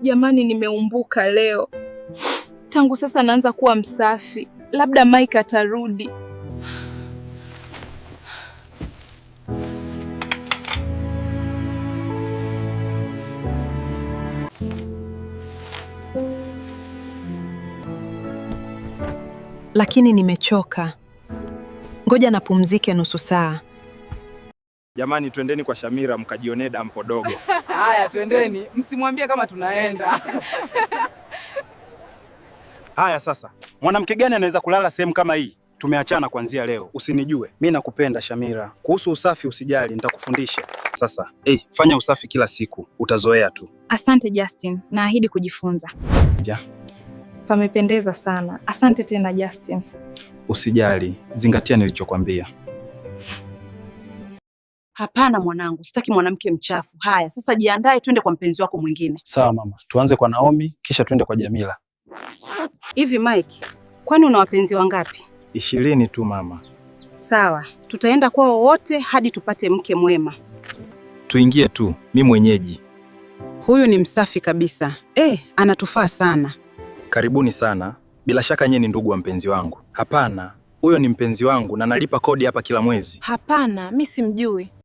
Jamani, nimeumbuka leo. Tangu sasa naanza kuwa msafi. Labda Mike atarudi. Lakini nimechoka. Ngoja napumzike nusu saa. Jamani, twendeni kwa Shamira mkajionee dampo dogo. Haya, twendeni, msimwambie kama tunaenda. Haya sasa, mwanamke gani anaweza kulala sehemu kama hii? Tumeachana kuanzia leo, usinijue. Mi nakupenda Shamira. Kuhusu usafi usijali, nitakufundisha. Sasa hey, fanya usafi kila siku, utazoea tu. Asante Justin, naahidi kujifunza. Ja. Pamependeza sana. Asante tena Justin. Usijali, zingatia nilichokwambia. Hapana mwanangu, sitaki mwanamke mchafu. Haya, sasa jiandae, twende kwa mpenzi wako mwingine. Sawa mama, tuanze kwa Naomi kisha twende kwa Jamila. Hivi Mike, kwani una wapenzi wangapi? 20 tu mama. Sawa, tutaenda kwao wote hadi tupate mke mwema. Tuingie tu, mi mwenyeji. Huyu ni msafi kabisa. Anatufaa sana. Karibuni sana. Bila shaka nyie ni ndugu wa mpenzi wangu. Hapana, huyo ni mpenzi wangu na nalipa kodi hapa kila mwezi. Hapana, mi simjui.